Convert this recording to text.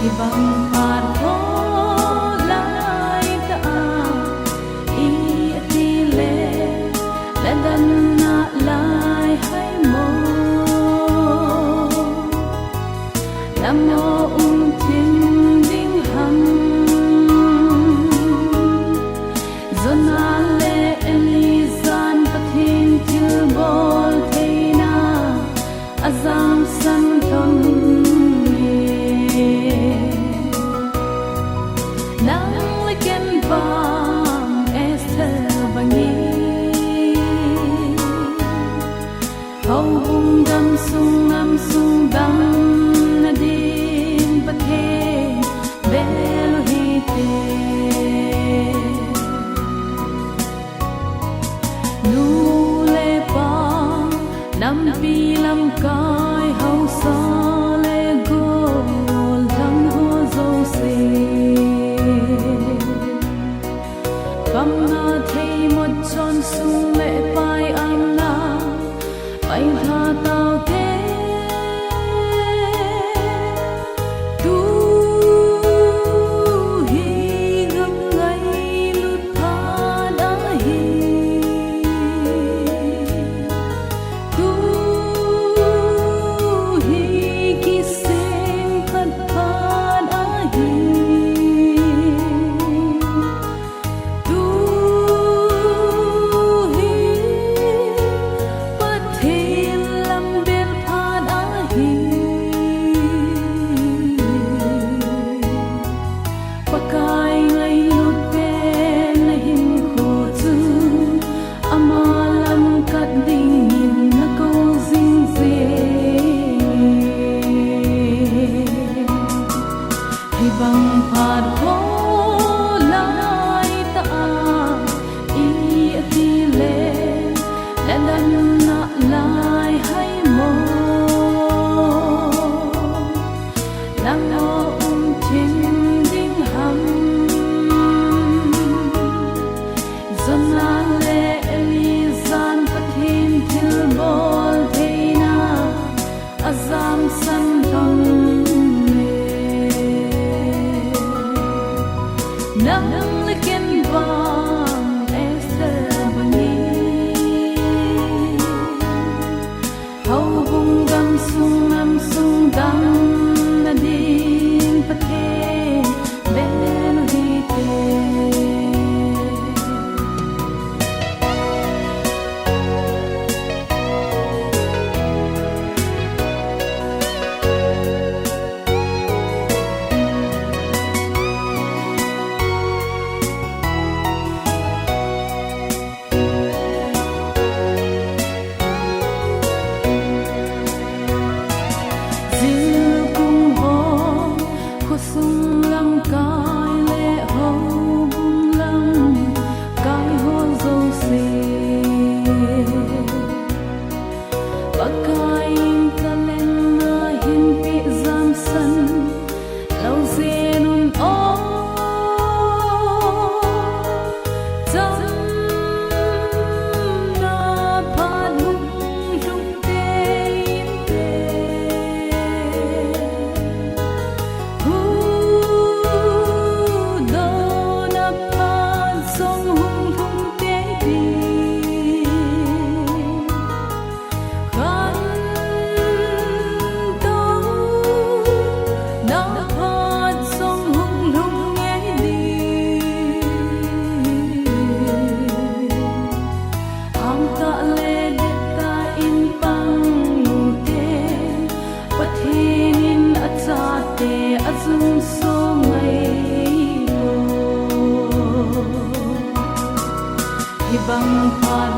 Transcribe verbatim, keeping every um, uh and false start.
Hibang phat ho lai ta a, i ti le, la dan na lai hai mo. Namo um thim ding ham. Jonah le Elijah Pathen thilbol theina ajamsan lhon e. Nang le ken vang Esther bangin. Houbung gamsung namsung damna ding Pathen bel u hite. Nu le pa, nampi lamkai, haosa le gollhang ho jouse. Pamna thei mot chon sum le pai amna, pai lha taute. Tu hi gam ngailut phat ahi. Tu hi kiseng phat phat ahi. Tu hi Pathen lam bel phat ahi. Pakai ngailut pen na hinkho chu ama lam kat dingin na kou jing jing. Hibang phat ho lai ta a, i ti le, la dan na lai hai mo. Nang o um thim ding ham. Jonah le Elijah Pathen thilbol theina ajamsan lhon e. Nang le ken vang Esther bangin. Houbung gamsung namsung damna ding Pathen bel u hite. Jilkum ho, khosung lamkai le houbung lamkai ho jouse. Pakaiyin talent na hinpeh jamsan lou jeng un o. Chamna phat hung lhung tei inte. Hudona phat jong hung lhung tei ding. Khantouna phat jong hung lhung ngei ding. Hangtah le dettah in pang ute, Pathen in achate ajumso ngai lo. Hibang phat